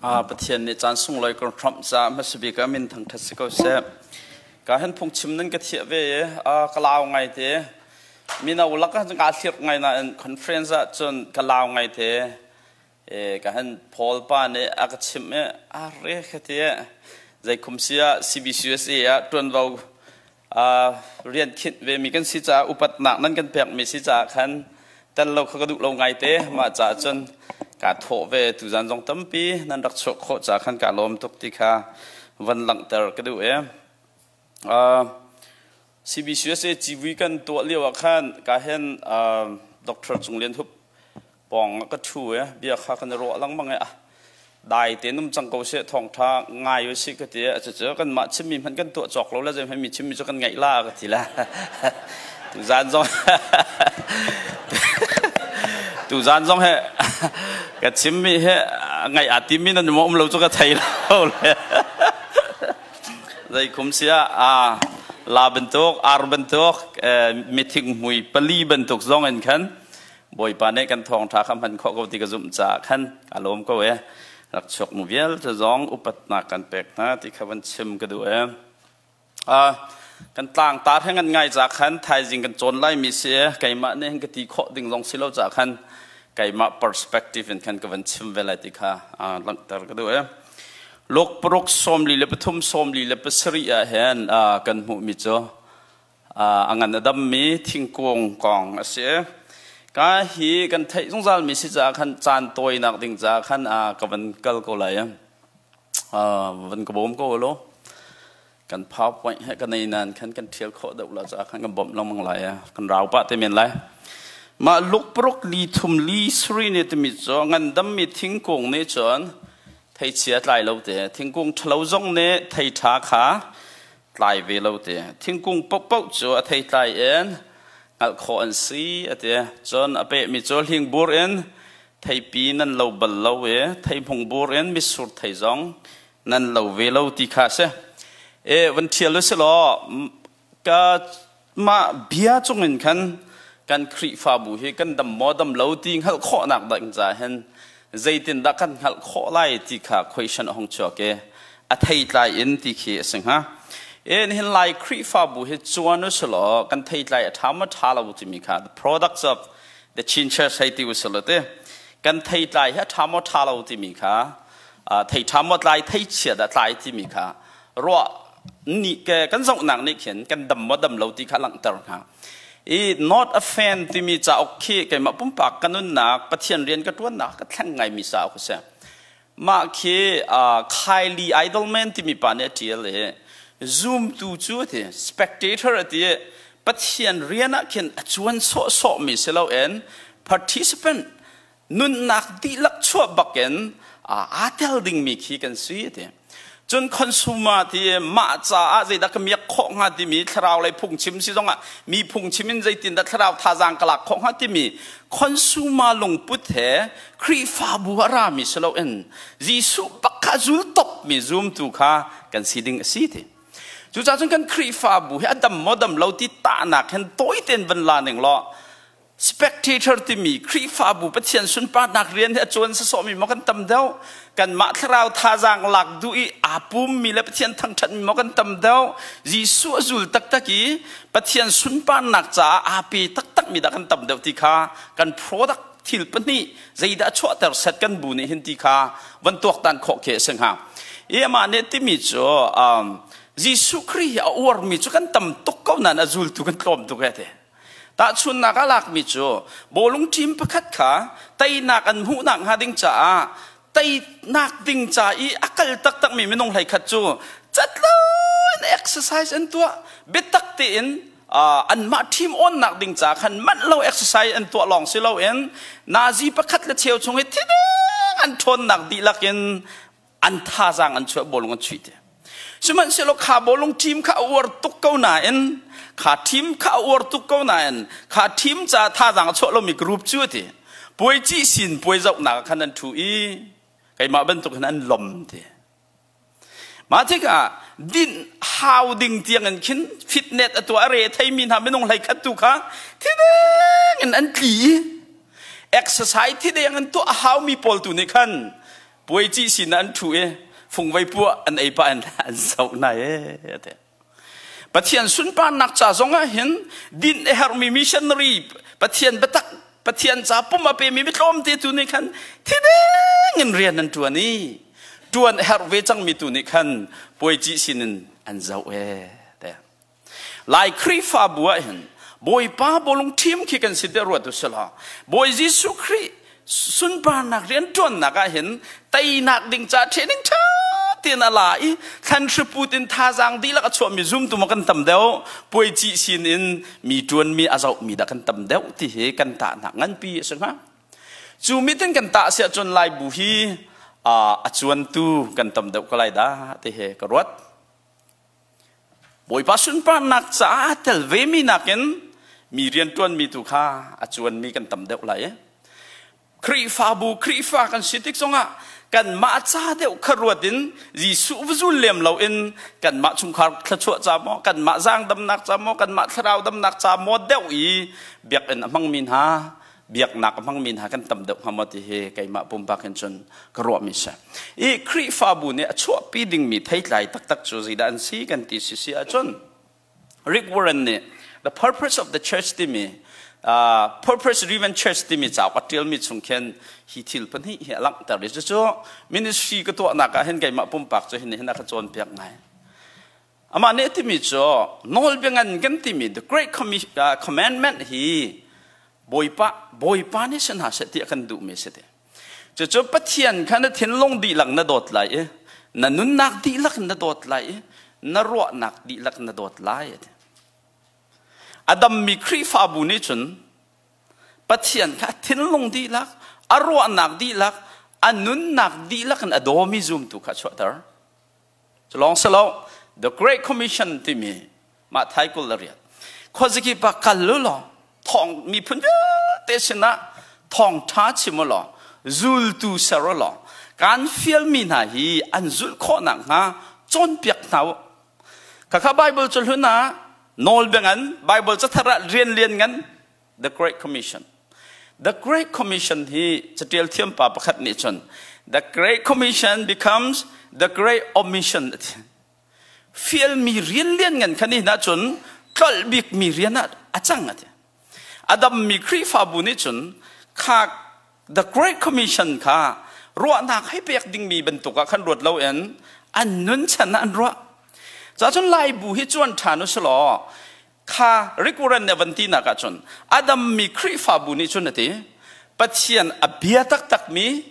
Pathian nih caan sunglawi kan hramh caah hmasabik ah min thangṭhat si ko seh. Ka hen phungchim nan ka thiah ve i ka lau ngai te. Mino lak ah kaa hlirh ngai nain conference ah cun ka lau ngai te. E, ka hen Paul pa nih a ka chimh i a re kha ti zei khum si ah CBCUSA ah ṭuanvo rian khinh ve mi kan si caah upatnak nan kan pek mi si caah khan tel lo kha ka duh lo ngai te. Mah caah cun kaa thawh ve. Tuzan zong tampi nan rak chuah khawh caah khan kaa lawm tuk ti kha van langhter ka duh e. CBCUSA civui kan tuah lio ah khan ka hen Dr. Cung Lian Hup pawng ah ka ṭhu i bia kha kan i ruah lengmang i dai te num cang ko seh, thawngṭha ngai u sih ka ti. Cucu kanmah chimmi hmanh kan tuah cawk lo le zeihmanh mi chimmi cu kan ngaih la ka ti la. Tuzaan zong tuzaan zong he ka chimmi he ngaih aa timmi nan um lo cu ka thei lo le. Zei kum sia a la bantuk ar bantuk mithing mui pali bantuk zong in khan Bawipa nih kan thawngṭha kha hman khawh ko ti ka zumh caah khan ka lawm ko e. Rak chuak mu vialte zong upatnak kan pek hna ti kha van chim ka duh e. Kan tlangtar he ngan ngai ca khan thaizing kan cawn lai mi si e. Keimah nih hin ka ti khawh ding zong si lo caah khan keimah perspective in khan ka van chim ve lai ti kha langhter ka duh e. Luk paruk 43 47 ah hin kan hmuh mi cu a ngan a dammi thingkung kong a si. Ka hi kan theih zungzalmi si caah khan caan tawinak ding caah khan ka van kal ko lai. Van ka bawm ko lo. Kan PowerPoint he ka nei nan khan kan thial khawh deuh la caah khan kan bawmh lengmang lai. Kan rau pah te men lai. Mah luk paruk li thum li sri ne timi cu ngandammi thingkung nih cun theichia tlai lo te. Thingkung ṭhalo zong nih thei ṭha kha tlai ve lo ti. Thingkung paohpaoh cu a theitlai in hngalh khawh an si a ti. Cun a pehmi cu hlingbur in theipi nan lo bal lo i theihmung bur in mitsur thei zong nan lo ve lo ti kha a si. E van ṭhial u si law ka mah bia cungin khan kan Khrihfabu hi kan dam maw dam lo ti hngalh khawhnak ding caah hin zeitindah kan hngalh khawh lai ti kha question a hung chuak i a theitlai in ti khi a si hnga. E nihin Lai Khrihfabu hi cuan u selaw kan theitlai a ṭha maw ṭha lo timi kha, the products of the Chin Church hei ti u selaw ti kan theitlai hi a ṭha maw ṭha lo timi kha, thei ṭha maw tlai, thei chia dah tlai timi kha ruah nih ke kan zohnak nih khin kan dam maw dam lo ti kha langhter hnga. I Not a Fan timi cauk khi keimah pumpak ka nunnak, Pathian rian ka ṭuannak ka thleng ngaimi cauk a si. Mah khi Kylie Idleman timi pa nih a ṭial i zumtu cu a ti, spectator a ti i Pathian rian ah khin a cuan sawhsawhmi si loin participant, nunnak dihlak chuah bakin aa tel dingmi khi kan si ti. Cun consumer ti mah caah zeidah ka miak khawh hnga timi, thlarau lei phungchim si zongah mi phungchim in zeitindah thlarau thazaang ka lak khawh hnga timi consumer lungput he Khrihfabu a rami si loin Jesuh bak kha zul top mi zumtu kha kan si ding a si ti. Cucaah cun kan Khrihfabu hi a dam maw dam lo ti tahnak hin tawi tein van la ning law spectator timi Khrihfabu Pathian sunparnak rian hi a cuan sasawhmi maw kan tam deuh, kanmah thlarau thazaang lak duh i aa pummi le Pathian thangṭhatmi maw kan tam deuh, Jesuh a zul taktak i Pathian sunparnak caah aa pe taktakmi dah kan tam deuh ti kha kan product thil pahnih zeidah chuahter set kan bu nih hin ti kha van tuaktan khawh khi a si hnga. I amah nih timi cu Jesuh Khrih hi a uarmi cu kan tam tuk ko nain a zultu kan tlawm tuk he ti. Tahchunhnak a lakmi cu bawlung team pakhat kha teinak an hmuhnak hnga ding caah teinak ding ca i a kal taktakmi minung 11 cu catlo in exercise an tuah. Biatak tein anmah team awnnak ding ca khan manh lo exercise an tuah lawng si loin nazi pakhat le cheu chung i thideng an ṭhawnnak dihlak in an thazaang an chuah, bawlung an chuih ti. Sihmanhsehlaw kha bawlung team kha a uar tuk ko nain, kha team kha a uar tuk ko nain, kha team ca thazaang a chuah lomi group cu a ti, puai cih sin puai zohnak ah khan an ṭhu i keimah bantuk hin an lom ti. Mah tikah dinh hau ding tiang in khin fitnet a tuah a re theimi hna minung 11 tu kha thideng in an tli i exercise thideng in tuah a haumi pawl tu nih khan. Puai ci sin an ṭhu i fungvei puah an ei pah in an zoh hna e te. Pathian sunparnak ca zong ah hin din a herhmi missionary Pathian biatak Pathian ca pum a pemi mi tlawmte tu nih khan thideng in rian an ṭuan i ṭuan a herh ve cangmi tu nih khan puai ci sin in an zoh e te. Lai Khrihfabu ah hin Bawipa bawlung ṭhim khi kan si te ruat u sila Bawi Jesuh Khrih sunparnak rianṭuannak ah hin teinak ding ca training ṭha tein a la i thlan hriput in thazaang dihlak a chuahmi zumtu maw kan tam deuh puai cih sin in mi ṭuanmi a zohmi dah kan tam deuh ti hi kan tahnak nganpi a si hnga. Cu mitin kan tah si ahcun Laibu hi a cuantu kan tam deuh ko lai dah ti hi ka ruat. Bawipa sunparnak caah tel vemi nakin mi rianṭuanmi tu kha a cuanmi kan tam deuh lai. Khrihfabu Khrihfa kan si tik zongah kanmah ca deuh kha ruat in Jesuh va zul lem loin kanmah chungkhar thluachuah ca maw kanmah zaangdamnak ca maw kanmah thlarau damnak ca maw deuh i biakinn a hmangmi hna biaknak a hmangmi hna kan tam deuh hnga maw ti hi keimah pumpak in cun ka ruahmi si. I Khrihfabu nih a chuahpi dingmi theitlai taktak cu zeidah an si kan ti si si ahcun Rick Warren nih The Purpose of the Church timi Purpose Driven Church timi cauk a ṭialmi chung khin hi thil pahnih hi a langhter i cucu ministry ka tuahnak ah hin keimah pumpak cu hin hin a ka cawnpiak ngai. Amah nih a timi cu nawlbia ngan kan timi the great commandment hi Bawipa Bawipa nih si hna seh ti a kan duhmi a si ti. Cucu Pathian kha na thinlung dihlak na dawt lai i na nunnak dihlak na dawt lai i na ruahnak dihlak na dawt lai a ti. A dammi Khrihfabu nih cun Pathian kha a thinlung dihlak, a ruahnak dihlak, a nunnak dihlak in a dawmi zumtu kha a chuahter. Cu lawng si lo, The Great Commission timi mah thai 28 khuazakip ah kal u law thawng miphun vialte sinah thawngṭha chim u law zultu ser u law kaan fialmi hna hi an zulh khawh nakhnga cawnpiak hna u. Khakha Bible cu hlun ah nawlbia ngan, Bible cathar ah rian lian ngan The Great Commission. The Great Commission hi catial thiam pa pakhat nih cun The Great Commission becomes the Great Omission. Fialmi rian lian ngan khan hin ahcun tlolh bikmi rian ah a cang a ti. A dammi Khrihfabu nih cun kha The Great Commission kha ruahnak hei pek dingmi bantuk ah khan ruat loin an nun chan ah an ruah. Cacun Laibu hi cuan ṭhan u selaw kha Rick Warren nih a van tinak ahcun a dammi Khrihfabu nih cun a ti Pathian a bia taktakmi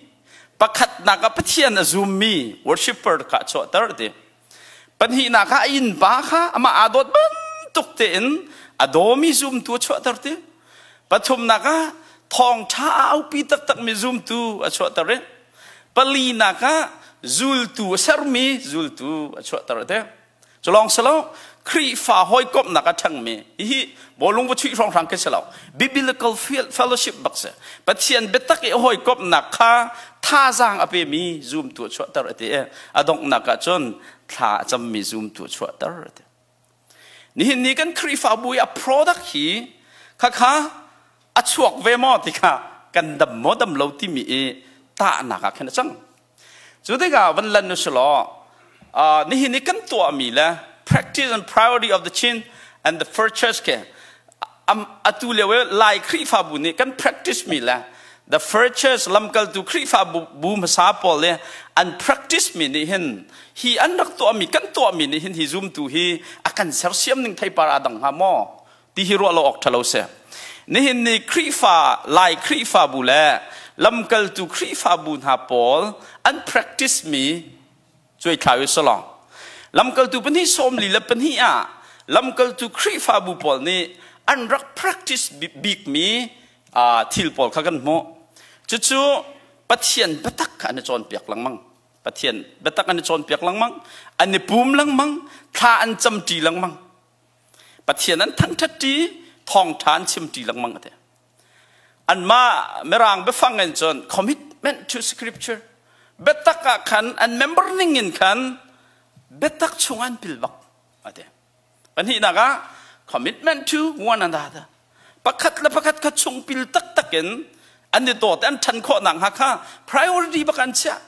pakhatnak ah Pathian a zummi worshipper kha a chuahter a ti pahnihnak ah a innpa kha amah aa dawt bantuk tein a dawmi zumtu a chuahter ti pathumnak ah thawngṭha a aupi taktakmi zumtu a chuahter i palinak ah zultu a sermi zultu a chuahter a ti Cu lawng si lo, Khrihfa hawikomhnak a ṭhangmi hihi bawlung va chuih hrawnghrang khi si lo. Biblical fellowship bak si. Pathian biatak i hawikomhnak kha thazaang a pemi zumtu a chuahter a ti i a donghnak ah cun thla a cammi zumtu a chuahter a ti. Nihin ni kan Khrihfabu i a product hi khakha a chuak ve maw ti kha kan dam maw dam lo timi i tahnak ah khin a cang. Cu tikah van lan u silaw nihin i kan tuahmi le practice and priority of the Chin and the first church ke atu lio i Lai Khrihfabu nih kan practice mi le the first church lamkaltu Khrihfabu bu hmasa pawl i an practice mi nih hin hi an rak tuahmi kan tuahmi nih hin hi zumtu hi a kan sersiam ning theipar aa dang hnga maw ti hi ruah lo awk ṭha lo si. Nihin ni Khrihfa Lai Khrihfabu le lamkaltu Khrihfabu hna pawl an practice mi cuai thla u salong. Lamkaltu pahnih 44 ah lamkaltu Khrihfabu pawl nih an rak practice bik mi thil pawl kha kan hmuh. Cucu Pathian biatak kha an i cawnpiak lengmang. Pathian biatak an i cawnpiak lengmang, an i pum lengmang, thla an camṭi lengmang. Pathian an thangṭhat ṭi, thawngṭha an chim ṭi lengmang a ti. Anmah Mirang biafang in cun commitment to scripture biatak ah khan an member ning in khan biatak chung an pil bak a ti. Pahnihnak ah commitment to one another pakhat le pakhat kha chung pil taktak in an i dawt an ṭhan khawh nak hnga kha priority bak an chiah.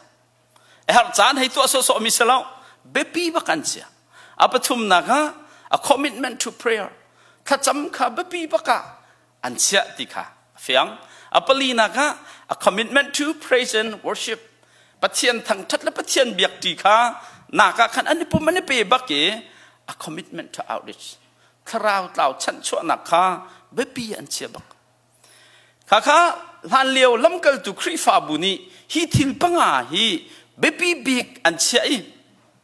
A herh caan hei tuah sawhsawh mi si lo. Biapi bak an chia. A pathumnak ah a commitment to prayer. Thlacam kha biapi bak ah an chiah ti kha a fiang. A palinak ah a commitment to praise and worship. Pathian thangthat le Pathian biak ti kha naka khan an i pum an i pe bak i a commitment to outreach. Thlarau tlau chanhchuahnak kha biapi an chia bak. Khakha hlanlio lamkaltu Khrihfabu nih hi thil panga hi biapi bik an chiah i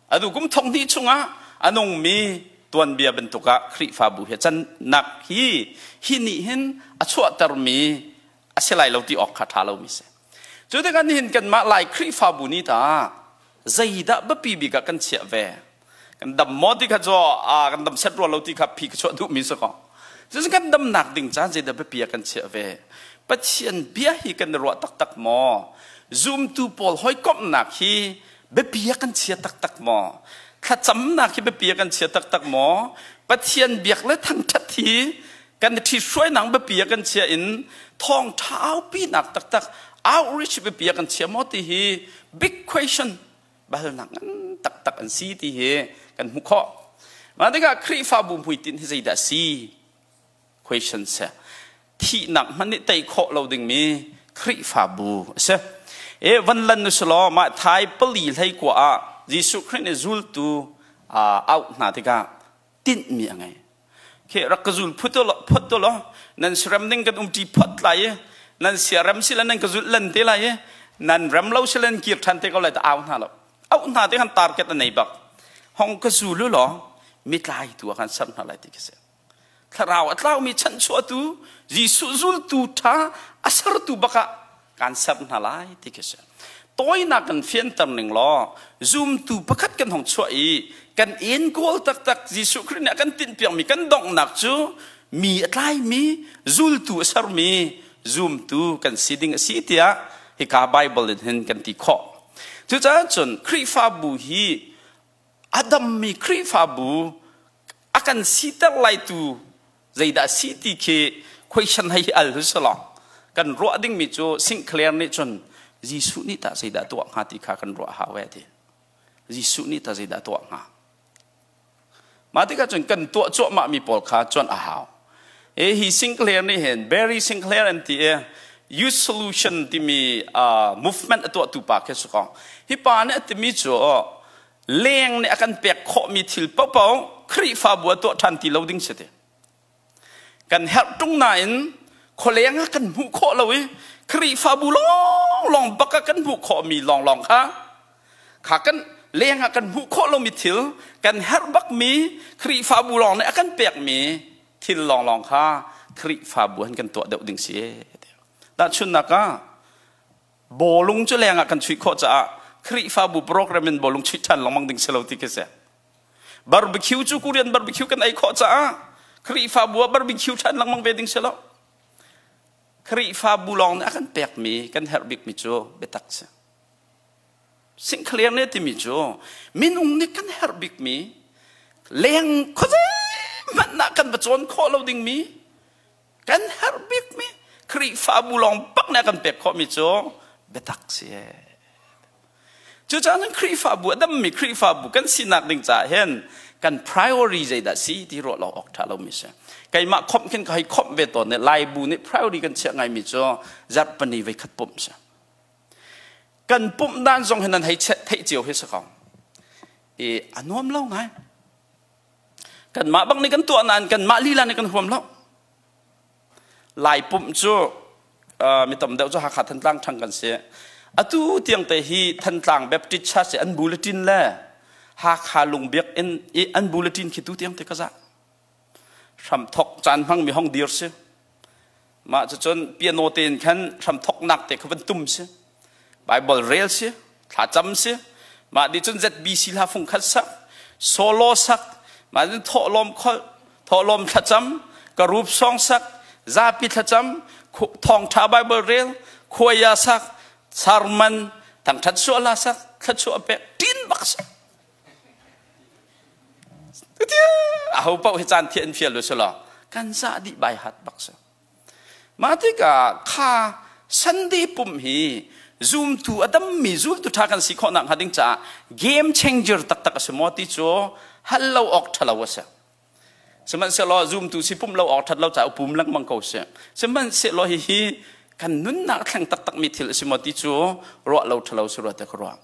atu kum thong hnih chungah a nungmi tuanbia bantuk ah Khrihfabu hi cannak hi hi nih hin a chuahtermi a si lai lo ti awk kha ṭha lomi si. Cu tikah nihin kanmah Lai Khrihfabu nih ta zeidah biapi bik ah kan chiah ve? Kan dam maw ti kha cu kan dam set rua lo ti kha phi ka chuah duhmi si ko. Cucu kan damnak ding caan zeidah biapi ah kan chiah ve? Pathian bia hi kan i ruah taktak maw? Zumtu pawl hawikomhnak hi biapi ah kan chia taktak maw? Thlacamnak hi biapi ah kan chia taktak maw? Pathian biak le thangṭhat hi kan i ṭhithruainak biapi ah kan chia in thawngṭha aupinak taktak outreach biapi ah kan chia maw ti hi big question balnak ngan taktak an si ti hi kan hmuh khawh. Mah tikah Khrihfabu hmuitinh hi zeidah a si? Question si. Thihnak hmanh nih tei khawh lo dingmi Khrihfabu a si. E van lan u selaw mah thai pali hlei kua ah Jesuh Khrih nih zultu auh hna tikah tinhmi a ngei. Khi rak ka zul phut phot tu law nan siarem ding kan umṭi phot lai i nan siarem si le nan ka zulh lan te lai i nan rem lo si le nan kir ṭhan te ko lai ta au hna lo. Auh hna te khan target a nei bak. Hong ka zul u law mitlai tu ah khan ser hna lai ti khi si. Thlarau a tlaumi chanhchuahtu Jesuh zultu ṭha a sertu bak ah kan ser hna lai ti khi si. Tawinak kan fianter ning law zumtu pakhat kan hong chuah i kan en kawl taktak Jesuh Khrih nih a kan tinhpiakmi kan donghnak cu mi a tlaimi zultu a sermi zumtu kan si ding a si tiah hika Bible in hin kan ti khawh. Cucaah cun Khrihfabu hi a dammi Khrihfabu a kan siter laitu zeidah si ti khi question hei al hu selaw kan ruah dingmi cu Sinclair nih cun Jesuh nih tah zeidah tuah hnga ti kha kan ruah hau eh ti. Jesuh nih tah zeidah tuah hnga? Mah tikah cun kan tuah cuahmah mi pawl kha cuan a hau. E hi Sinclair nih hin Barry Sinclair an ti i Youth Solution timi movement a tuahtu pa khi si ko. Hi pa nih a timi cu leng nih a kan pek khawhmi thil paohpaoh Khrihfabu ah tuah ṭhan ti lo ding si ti. Kan herh ṭung nain khualeng ah kan hmuh khawh lo i Khrihfabu lawnglawng bak ah kan hmuh khawhmi lawnglawng kha kha kan leng ah kan hmuh khawh lomi thil kan herh bakmi Khrihfabu lawng nih a kan pekmi thil lawnglawng kha Khrihfabu han kan tuah deuh ding si. Tahchunhnak ah bawlung cu leng ah kan chuih khawh caah Khrihfabu program in bawlung chuih ṭhan lengmang ding si lo ti khi si. Barbecue cu Korean barbecue kan ei khawh caah Khrihfabu ah barbecue ṭhan lengmang ve ding si lo. Khrihfabu lawng nih a kan pekmi kan herh bikmi cu biatak si. Sinclair nih timi cu minung nih kan herh bikmi leng khuazei hmanh ah kan va cawn khawh lo dingmi kan herh bikmi Khrihfabu lawng bak nih a kan pek khawhmi cu biatak si. Cucaah cun Khrihfabu a dammi Khrihfabu kan sinak ding caah hin kan priority zeidah si ti ruah lo awk ṭha lomi si. Keimah khomh khin ka hei khomh ve tawn i Laibu nih priority kan chiah ngaimi cu zarhpini voi khat pumh si. Kan pumh dan zong hi nan hei theih cio hi si ko. I a nuam lo ngai. Kanmah bang nih kan tuah nain kanmah lila nih kan huam lo. Lai pumh cu mi tam deuh cu Hakha Thantlang ṭhang kan si. Atu tiang te hi Thantlang Baptist Church i an bulletin le Hakha Lungbiak in i an bulletin khi tu tiang te ka zah. Hramthok caan hmang mi hong dir si. Mah cucun piano tein khan hramthoknak te kha van tum si. Bible rel si, thlacam si. Mah di cun ZBC hla fung khat sak, solo sak, mah cun thawhlawm kholh, thawhlawm thlacam, ka rup song sak, zapi thlacam, thawngtha Bible rel, khuaya sak, sermon, thangthat suah sak, thlachuah pek, tin bak sak. Aho paoh hi caan thiah in fial u si law kan zah dih bai hat bak si. Mah tikah kha Sunday pumh hi zumtu a dammi zultu ṭha kan si khawh nakhnga ding caah game changer taktak a si maw ti cu hal lo awk ṭhalo a si. Sihmanhsehlaw zumtu si pumh lo awk ṭhat lo caah pum lengmang ko si. Sihmanhsehlaw hihi kan nunnak thleng taktakmi thil a si maw ti cu ruah lo ṭhalo si rua te ka ruah.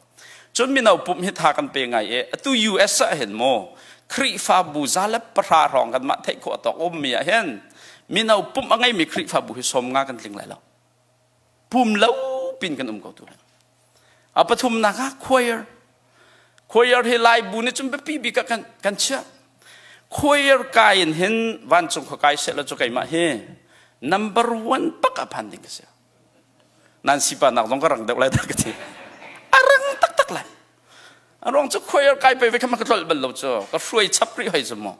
Cun mino pumh hi tha kan pe ngai i atu US ah hin mu Khrihfabu 110 hrawng kanmah theih khawh tawk ummi ah hin mino pumh a ngeimi Khrihfabu hi 50 kan tling lai lo. Pum lo pin kan um ko tu. A pathumnak ah choir. Choir hi Lai bu nih cun biapi bik ah kan kan chiah. Choir kai in hin vancung khua kai seh la cu keimah hi number one pak ah phan ding ka si. Nan sipa nak zong ka rang deuh lai dah ka ti. A rang taktak lai. A ruang cu choir kai pe ve kha ma ka tlolh bal lo cu. Ka hruai chap rih hoi cu mu.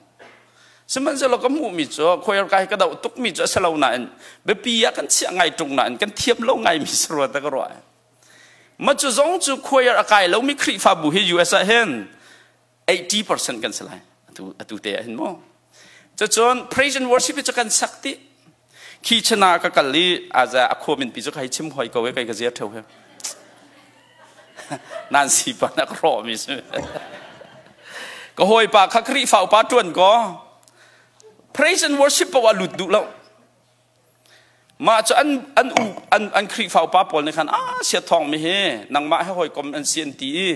Sihmanhsehlaw ka hmuhmi cu choir kai ka doh tukmi cu a si lo nain biapi ah kan chiah ngai ṭung nain kan thiam lo ngaimi si rua ta ka ruah. Ma cu zong cu choir a kai lomi Khrihfabu hi US ah hin 80% kan si lai atu atu te ah hin mu. Cucun praise and worship hi cu kan sak ti. Khi chana ka kal i aza a khua min pi cu kai chim hoi ko e kai ka zia theu he. Nan si pa na ka rawh mi si. Ka hawi pa kha Khrihfa upa tuan ko. Praise and worship paoh ah lut duh lo. Mah cu an an u an an Khrihfa upa pawl nih khan ah sia thawng mi hi nangmah he hawikom an si an ti i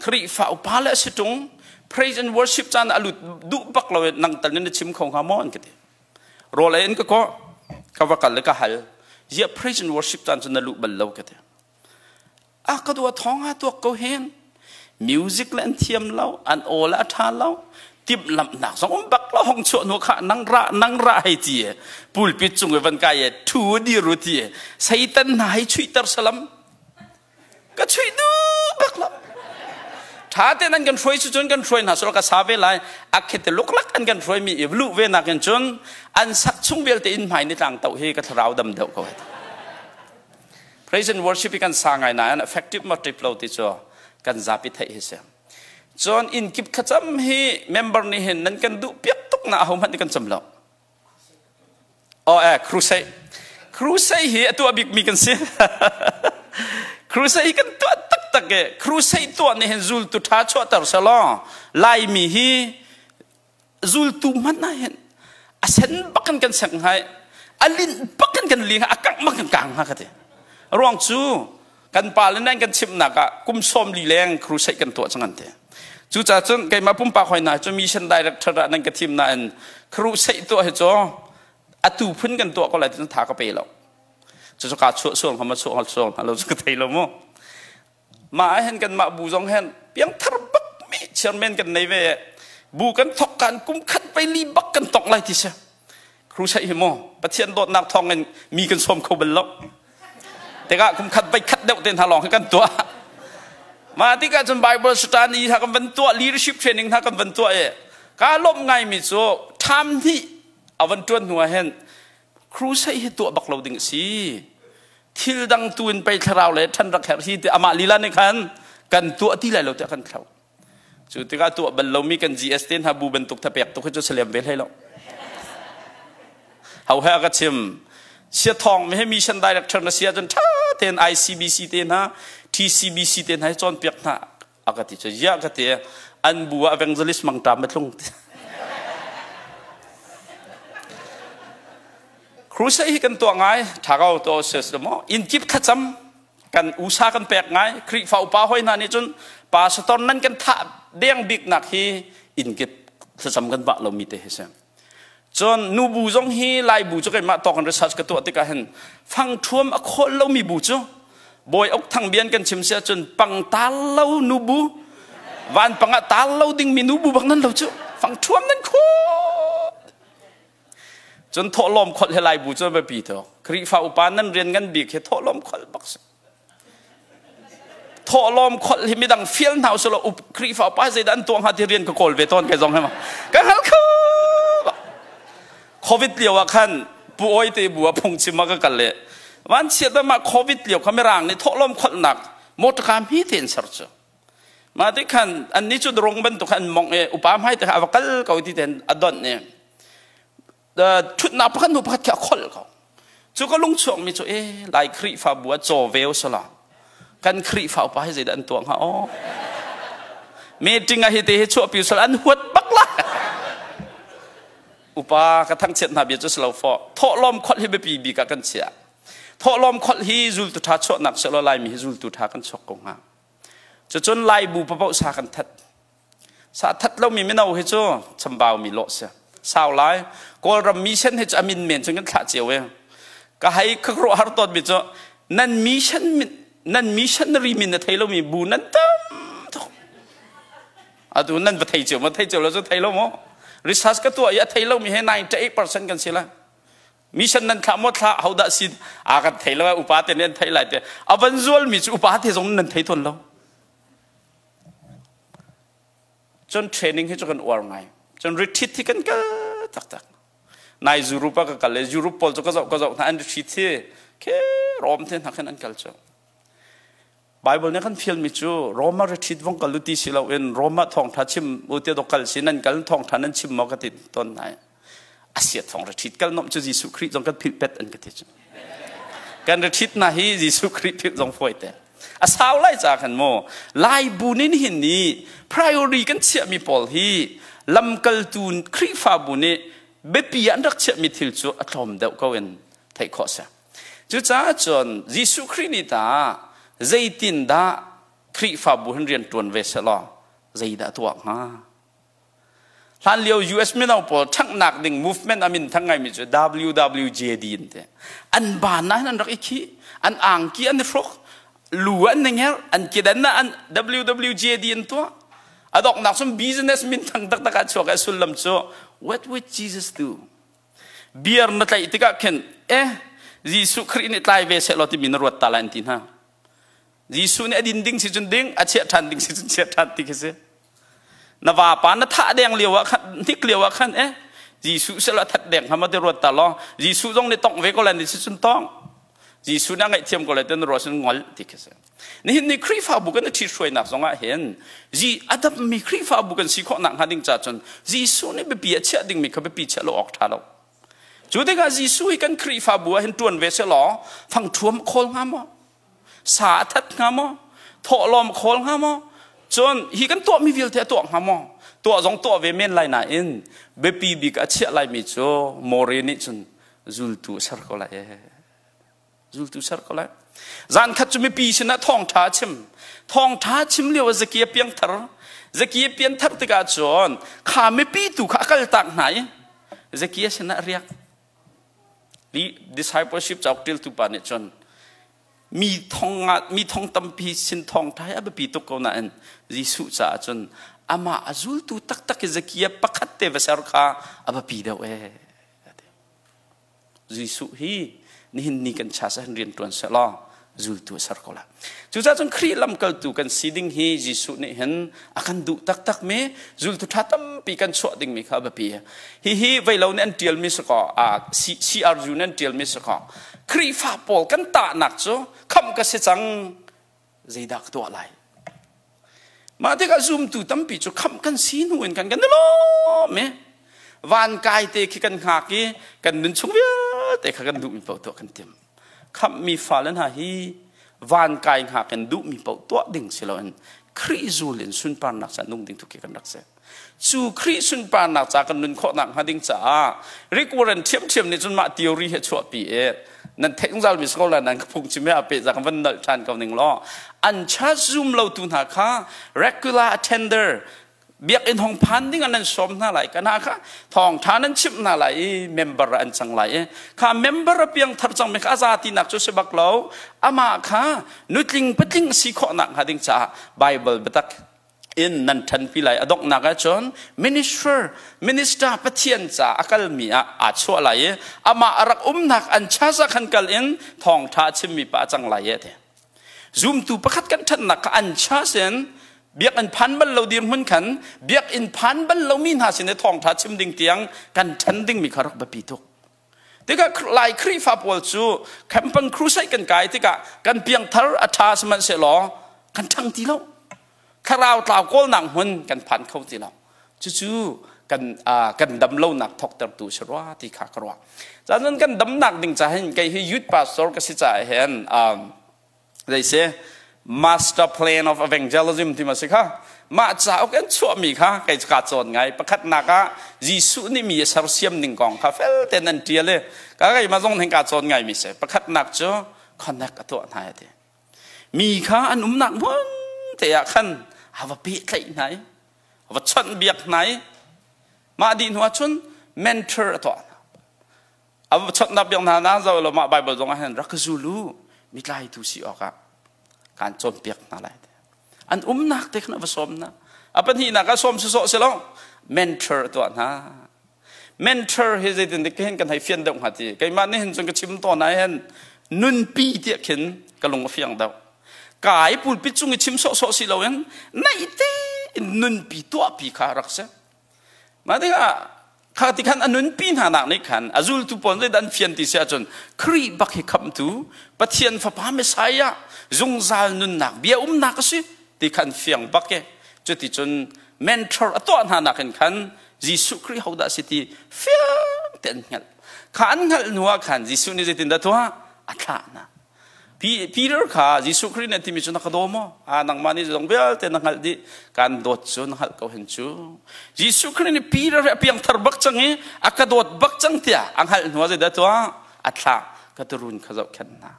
Khrihfa upa le a si ṭung praise and worship caan a lut duh bak lo i nang tal nih na chim kho hnga maw an ka ti. Rawl ei in ka kawh ka va kal i ka hal ziah praise and worship caan cu na luh bal lo ka ti. A ka dua thawng a tuak ko hen. Music le an thiam lo, an aw le a ṭha lo. Timhlamhnak zong um bak lo hong chuah hnu kha nang ra nang ra hei ti e. Pulpit cung i van kai e thu di ru ti e. Satan hna hei chuihter salam. Ka chuih duh bak lo. Ṭha tein an kan hruai cu cun kan hruai hna sawh ka sa ve lai. A khete luklak an kan hruai mi i luh ve nakin cun an sak chung vialte in hmai ni tlang toh hi ka thlarau dam deuh ko. Praise and worship hi kan sa ngai nain effective ma trip lo ti cu kan zapi theih hi si. Cun inn kip thlacam hi member nih hin nan kan duh piak tuk na aho hmanh nih kan cam lo. Oh eh crusade. Crusade hi a tuah bik mi kan si. Crusade hi kan tuah taktak e. Crusade tuah nih hin zultu tha chuahter selaw Laimi hi Zultu hmanh ah hin a sen bak in kan sek hnga i a linh bak in kan li hnga a kangh bak in kang hnga ka ti. Ruang cu kan pa le nan kan chimhnak ah kum 40 leng crusade kan tuah cang an ti. Cucaah cun keimah pumpak hoi hna cu mission director ah nan ka thim nain crusade tuah hi cu atu phun kan tuah ko lai ti tha ka pe lo. Cucu ka chuah sual hnga ma chuah sual hnga lo cu ka thei lo mu. Mah ah hin kanmah bu zong hin piangthar bak mi chairman kan nei ve. Bu kan thok kan kum khat pei li bak kan tok lai ti si. Crusade hi mu Pathian dawtnak thawng in mi kan sawm kho bal lo. Tikah kum khat bai khat deuh te hna lawng hi kan tuah. Mah tikah cun Bible study hna kan van tuah, leadership training hna kan van tuah i ka lawmh ngaimi cu tham hnih a van tuan hnu ah hin crusade hi tuah bak lo ding a si. Thil dang tu in pei thlarau le ṭhan rak herh hi ti amah lila nih khan kan tuah ti lai lo tiah kan thlo. Cu tikah tuah bal lomi kan GS te hna bu bantuk thapek tuk hi cu salem ve hlei lo. Ho he ka chim sia thong mi he mission director na sia cun ṭha tein ICBC te hna TCBC te hna hi cawnpiak hna a ka ti cu ya ka ti an bu ah evangelist mangṭam a tlung Crusade hi kan tuah ngai ṭha ko to ses mo inn kip thlacam kan usa kan pek ngai Khrihfa upa hoi hna nih cun pastor nan kan thah deng bik nak hi inn kip thlacam kan vah lomi te hi si cun nu bu zong hi lai bu cu keimah tawk in research ka tuah tikah hin fang thuam a khawl lomi bu cu bawi ok thang bian kan chim si ahcun pang tal lo nu bu van pang ah tal lo dingmi nu bu bak nan lo cu fang thuam nan khawh cun thawhlawm kholh he lai bu cu biapi tuk Khrihfa upa nan rian ngan bik hi thawhlawm kholh bak si thawhlawm kholh hi midang fial hna usih law Khrihfa upa zeidah an tuah hnga ti rian ka kawl ve tawn kai zong he ma ka hngal kho Covid lio ah khan pu oi te bu ah phungchim ah ka kal le van chiat ma Covid lio kha mirang nih thawhlawm kholhnak motor ka mi te in ser cu ma ti khan an ni cu drong bantuk an mong e upa hmai te kha a va kal ko ti ten a don ne thutnak pakhat hnu pakhat khi a kholh ko. Cu ka lung chuakmi cu e Lai Khrihfabu ah caw veo sala. Kan Khrihfa upa hi zeidah an tuah hnga aw? Meeting ah hi te hi chuahpi sal an huat bak la. Upa ka thangchiat hna bia cu si lo fawh. Thawhlawm kholh hi biapi bik ah kan chiah. Thawhlawm kholh hi zultu ṭha chuahnak selaw Laimi hi zultu ṭha kan chuak ko hnga. Cucun Laibu papoh sa kan that. Sa that lomi mino hi cu chambau mi lawh si. Sau lai. Kawlram mission hi cu a min men cun kan thlah cio e. Ka hei ka ruah har tawn mi cu nan mission nan missionary min na thei lomi bu nan tam tuk. Atu nan va thei cio ma thei cio lo cu thei lo maw? Research ka tuah i a thei lomi he 98% kan si lai. Mission nan thlah maw thlah hodah si a kan thei lo upa te nih an thei lai te a van zual mi cu upa te zong nan thei tawn lo. Cun training hi cu kan uar ngai. Cun retreat hi kan kal taktak. Nai Europe ah ka kal i Europe pawl cu ka zoh ka zoh hna an retreat hi ke Rom te hna khin an kal cu. Bible nih kan fialmi cu Rome ah retreat vong kal u ti si loin Rome ah thawngtha chim u ti dok kal si nan kal thawngtha nan chim maw ka ti ton nai. Asia thawng retreat kal nom cu Jesuh Khrih zong kan philh pet an ka ti cu. Kan retreat na hi Jesuh Khrih philh zong fawi te. A sau lai ca khan mu Lai bu nin hin ni priority kan chiahmi pawl hi lamkaltu Khrihfabu nih biapi an rak chiahmi thil cu a tlawm deuh ko in theih khawh si. Cucaah cun Jesuh Khrih nih ta zeitindah Khrihfabu hin rian ṭuan ve sehlaw zeidah tuah hnga? Hlanlio US mino pawl ṭhanghnak ding movement a min thang ngaimi cu WWJD an ti. An ban ah hin an rak i khih, an angki an i hruk, lu an i ngerh, an kedan ah an WWJD an tuah. A donghnak cun business min thang taktak ah chuak i a sullam cu what would Jesus do? Beer na tlaih tikah khin eh Jesuh Khrih nih tlai ve sehlaw timi na ruat ta lai an ti hna. Jesuh nih a din ding si cun ding, a chiah ṭhan ding si cun chiah ṭhan ti khi si. Na vapa na thah deng lio ah khan hnik lio ah khan eh Jesuh selaw that deng hnga ma ti ruat ta law Jesuh zong nih tongh ve ko lai ni si cun tong. Jesuh nih a ngaihthiam ko lai ti na ruah cun ngol ti khi si. Nihin ni Khrihfabu kan i ṭhithruainak zongah hin zi a dammi Khrihfabu kan si khawh nakhnga ding ca cun Jesuh nih biapi a chiah dingmi kha biapi chiah lo awk ṭha lo. Cu tikah Jesuh hi kan Khrihfabu ah hin ṭuan ve selaw fangṭhuam a khawl hnga maw? Sa a that hnga maw? Thawhlawm a khawl hnga maw? Cun hi kan tuahmi vialte a tuah hnga maw? Tuah zong tuah ve men lai nain biapi bik a chiah laimi cu Mori nih cun zultu a ser ko lai ee. Zultu ser ko lai. Zan khat cu mipi sinah thawngṭha a chim. Thawngṭha chim lio ah Zakia piangthar. Zakia pianthar tikah cun kha mipi tu kha a kaltak hna i Zakia sinah a riak. Discipleship cauk ṭialtu pa nih cun mi thong mi thong tampi sin thawngṭha hi a biapi tuk ko nain Jesuh caah cun amah a zultu taktak i Zakia pakhat te va ser kha a biapi deuh ee. Jesuh hi nihin ni kan chas ah rian ṭuan sehlaw zultu a ser ko lai. Cucaah cun Khrih lamkaltu kan si ding hi Jesuh nih hin a kan duh taktak mi zultu ṭha tampi kan chuah dingmi kha a biapi. Hihi veilo nih an ṭialmi si kaw, CRU nih an ṭialmi si kaw, Khrihfa pawl kan tahnak cu khamh ka si cang, zeidah ka tuah lai? Mah tikah zumtu tampi cu khamh kan si hnu in kan kan i lawm i van kai te khi kan hngak i kan nun chung vialte kha kan duhmi paoh tuah kan tim. Khamhmi fale hna hi van kai hngak in duhmi paoh tuah ding si loin Khrih zul in sunparnak ca nung ding tu khi kan rak si. Cu Khrih sunparnak ca kan nun khawh nakhnga ding caah Rick Warren ṭhiamṭhiam nih cun mah theory hi a chuahpi i nan theih zungzal mi scholar nan ka phungchim he a peh za kan van nalh ṭhan ko ning law an church zum lo tu hna kha regular attender biakinn hong phan ding ah nan sawm hna lai kana kha thawngṭha nan chimh hna lai i member an cang lai i kha member a piang thar cang mi kha a za tinak cu si bak lo amah kha nutling patling si khawh nak hnga ding caah Bible biatak in nan ṭhanpi lai a donghnak ahcun minister minister Pathian ca a kalmi ah aa chuah lai i amah a rak umnak an church ah khan kal in thawngṭha a chimmi pa a cang lai e ti zumtu pakhat kan ṭhannak kha an church in biakinn phan bal lo dirhmun khan biakinn phan bal lomi hna sin i thawngṭha chim ding tiang kan ṭhan dingmi kha rak biapi tuk tikah Lai Khrihfa pawl cu camping crusade kan kai tikah kan piangthar a ṭha sihmanhsehlaw kan ṭhang ti lo thlarau tlau kawlnak hmun kan phan kho ti lo cucu Kan kan dam lonak thoktertu si rua ti kha ka ruah. Cun kan damnak ding ca hin kei hi youth pastor ka si caah hin zei si master plan of evangelism ti ma si kha mah cauk an chuahmi kha kei ka cawn ngai. Pakhatnak ah Jesuh nih mi a sersiam ning kong kha fel tein an ṭial i ka keimah zong hin ka cawn ngaimi si. Pakhatnak cu connect a tuah hna ti, mi kha an umnak hmun te ah khan a va pehtlaih hna i a va chawnh biak hna i mah dih hnu ah cun mentor a tuah hna, a va chawnhnak biak hna. Na zo lo, mah Bible zong ah hin rak ka zul u, mi tlaitu si awkah kaan cawnpiak hna lai. An umnak te khan a va sawm hna. A pahnihnak ah sawm sawsawh si lo, mentor a tuah hna. Mentor hi zeitin dik hin kan hei fian deuh hnga ti keimah nih hin cun ka chim tawn ah hin nunpi tiah khin ka lung a fiang deuh. Kai pulpit cung i chim sawhsawh si loin naih te in nunpi, tuahpi kha rak si. Mah tikah kha ti khan a nunpi hna nak nih khan a zultu pawl zeidah an fian ti si ahcun Khrih bak hi khamhtu Pathian Fapa Messiah, zungzal nunnak bia umnak a si ti khan fiang bak e. Cuticun mentor a tuah hna nak in khan Jesuh Khrih hodah si ti fiang te an hngalh. Kha an hngalh hnu ah khan Jesuh nih zeitindah tuah a thlah hna. Peter kha Jesuh Khrih nih a timi cu, "Na ka daw maw?" "Ah, nangmah nih zong vialte na hngalh dih, kan dawt cu na hngalh ko hen cu." Jesuh Khrih nih Peter hi a piangthar bak cang i a ka dawt bak cang tiah a hngalh hnu ah zeidah tuah a thlah? "Ka turun kha zohkhenh hna."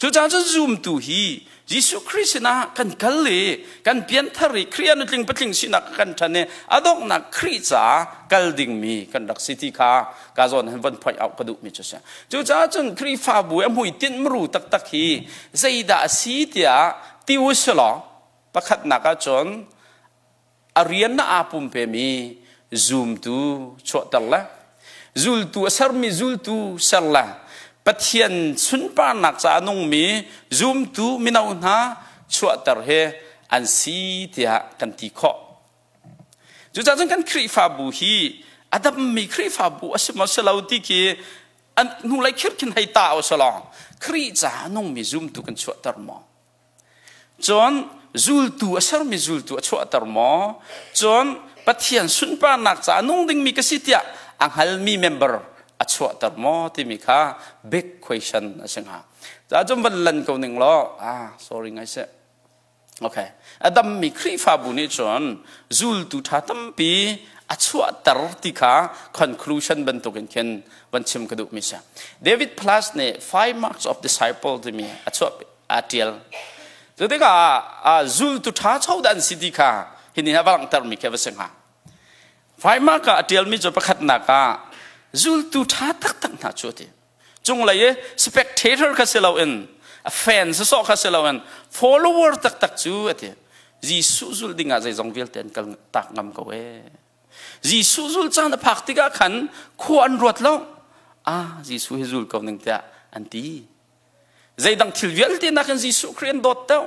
Cucaah cun zumtu hi Jesuh Khrih sinah kan kal i kan pianthar i Khrih ah nutling patling sinak kan ṭhan i a donghnak Khrih caah kal dingmi kan rak si ti kha ka zawn hin von point out ka duhmi cu si. Cucaah cun Khrihfabu a hmuitinh muru taktak hi zeidah a si tiah ti u silaw, pakhatnak ah cun a rian na aa pumpemi zumtu chuahter le zultu a sermi zultu ser le Pathian sunparnak caah nungmi zumtu mino hna chuahter hi an si tiah kan ti khawh. Cucaah cun kan Khrihfabu hi a dammi Khrihfabu a si maw si lo ti khi an hnulei khir khin hei ta u selaw, Khrih caah nungmi zumtu kan chuahter maw? Cun zultu a sermi zultu a chuahter maw? Cun Pathian sunparnak caah nung dingmi ka si tiah a hngalmi member a chuahter maw timi kha big question a si hnga. Ca cun van lan ko ning law, ah, sorry ngai seh. Okay. A dammi Khrihfabu nih cun zultu ṭha tampi a chuahter ti kha conclusion bantukin khin van chim ka duhmi si. David Platt nih Five Marks of Disciple timi a chuah, a ṭial. Cu tikah zultu ṭha cho dah an si ti kha hini a va langhtermi khi a va si hnga. Five Mark ah a ṭialmi cu pakhatnak ah zultu ṭha taktak hna cu a ti. Cunglei i spectator kha si loin, a fan sawsawh kha si loin, follower taktak cu a ti. Jesuh zulh dingah zeizong vialte an kal tak ngam ko ee. Jesuh zul caan a phak tikah khan khua an ruat lo. Ah, Jesuh hi zul ko ning tiah an ti. Zeidang thil vialte nakin Jesuh Khrih an dawt deuh.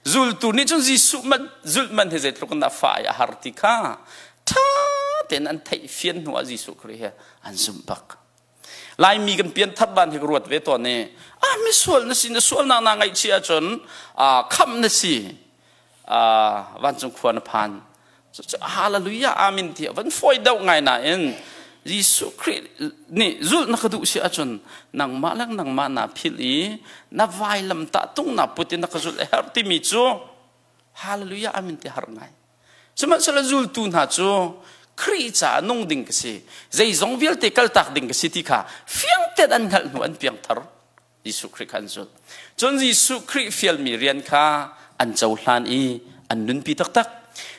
Zultu nih cun Jesuh man zulh man hi zeitluk in a fai a har ti kha ṭha tein an theih fian hnu ah Jesuh Khrih hi an zumh bak. Laimi kan pianthar dan hi ka ruat ve tawn i, ah, misual na si, na sualnak naa ngaihchih ahcun khamh na si, vancung khua na phan. Hallelujah, amen ti van fawi deuh ngai nain Jesuh Khrih nih zulh na ka duh si ahcun nangmah le nangmah naa philh i na vailam tah tung na put in na ka zulh a herh timi cu hallelujah, amen ti har ngai. Sihmanhsehlaw zultu hna cu Khrih caah nung ding ka si, zeizong vialte kaltak ding ka si ti kha fiang tein an hngalh hnu an piangthar. Jesuh Khrih kha an zulh. Cun Jesuh Khrih fialmi rian kha an cohlan i an nunpi taktak.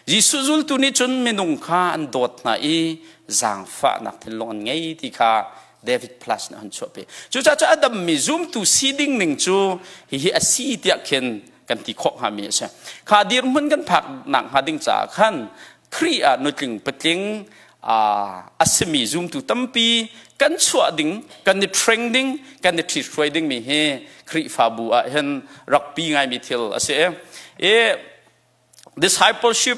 Jesuh zultu nih cun minung kha an dawt hna i zaangfahnak thinlung an ngei ti kha David Platt nih a hun chuahpi. Cucaah cu a dammi zumtu si ding ning cu hihi a si tiah khin kan ti khawh hngami a si. Kha dirhmun kan phak nak hnga ding caah khan Khrih ah nutling patling a simi zumtu tampi kan chuah ding, kan i train ding, kan i ṭhithruai dingmi hi Khrihfabu ah hin rakpi ngaimi thil a si. I discipleship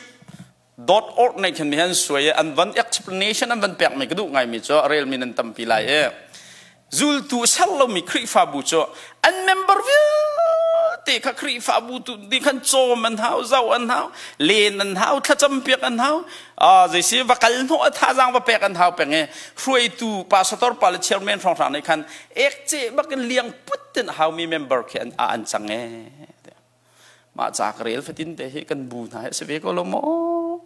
.org nih khin mi an suai i an van explanation an van pekmi ka duh ngaimi cu a relmi nan tampi lai i zultu ser lomi Khrihfabu cu an member vialte te kha Khrihfabu tu nih khan cawm an hau, zoh an hau, len an hau, thlacam piak an hau. Zeisi va kal hnawh a thazaang va pek an hau peng i hruaitu pastor pa le chairman hrawnghrang nih khan ekce bakin liang put in haumi member khi an an cang e. Mah ca ka rel fatin te hi kan bu hna hi a si ve ko lo maw?